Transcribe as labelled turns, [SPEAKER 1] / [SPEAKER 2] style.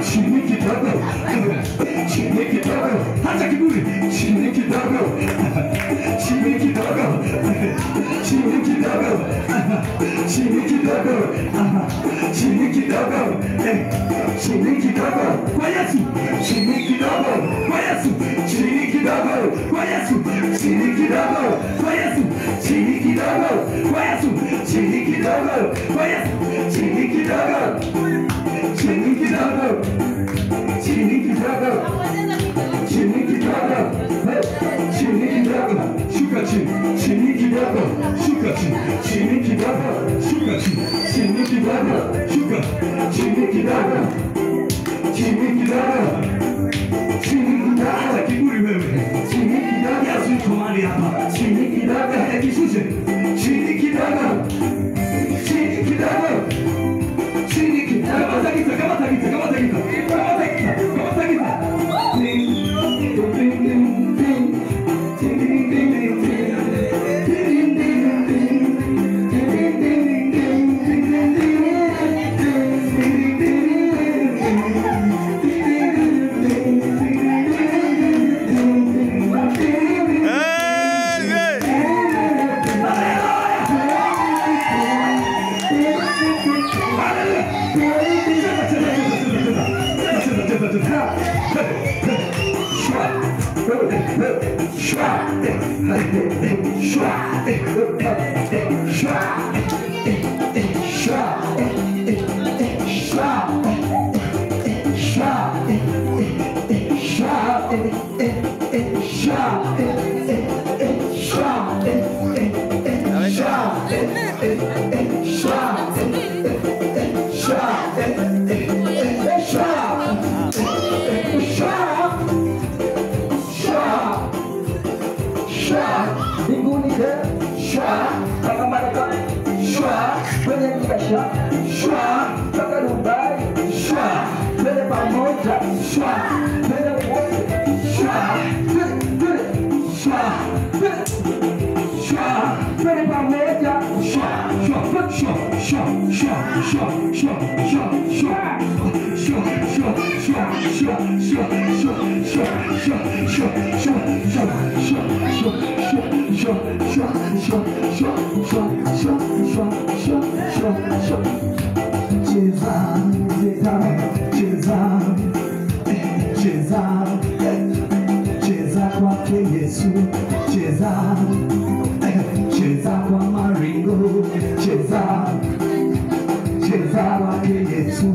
[SPEAKER 1] Chini kidogo, chini kidogo, hata kiburi. Chini kidogo, chini kidogo, chini kidogo, chini kidogo, chini kidogo, chini kidogo, kwa Yesu, chini kidogo, kwa Yesu, chini kidogo, kwa Yesu, chini kidogo, kwa Yesu, chini kidogo, kwa Yesu, chini kidogo, kwa Yesu, chini kidogo. Chini kidogo, chini kidogo, chini kidogo, chini kidogo, shuka chini, chini kidogo, shuka chini, chini kidogo, shuka chini, chini kidogo, shuka, chini kidogo, chini kidogo, chini kidogo, acha kiburi wewe, chini kidogo, Yesu yuko mahali hapa, chini kidogo, kishushe, chini kidogo, chini kidogo. Kamata kita, kamata kita, kamata kita, kamata kita, kamata kita. Ding, ding, ding, ding, ding, ding, ding, ding, ding, ding, ding, ding, Shwa, shwa, shwa, shwa, shwa, shwa, shwa, shwa, shwa. shua, shua, shua, shua, shua, shua, shua, shua, shua, shua, shua, shua, shua, shua, shua, shua, shua, shua, shua, shua. Cheza, cheza, cheza, cheza, cheza kwake Yesu, cheza, cheza kwa maringo, cheza, cheza kwake Yesu.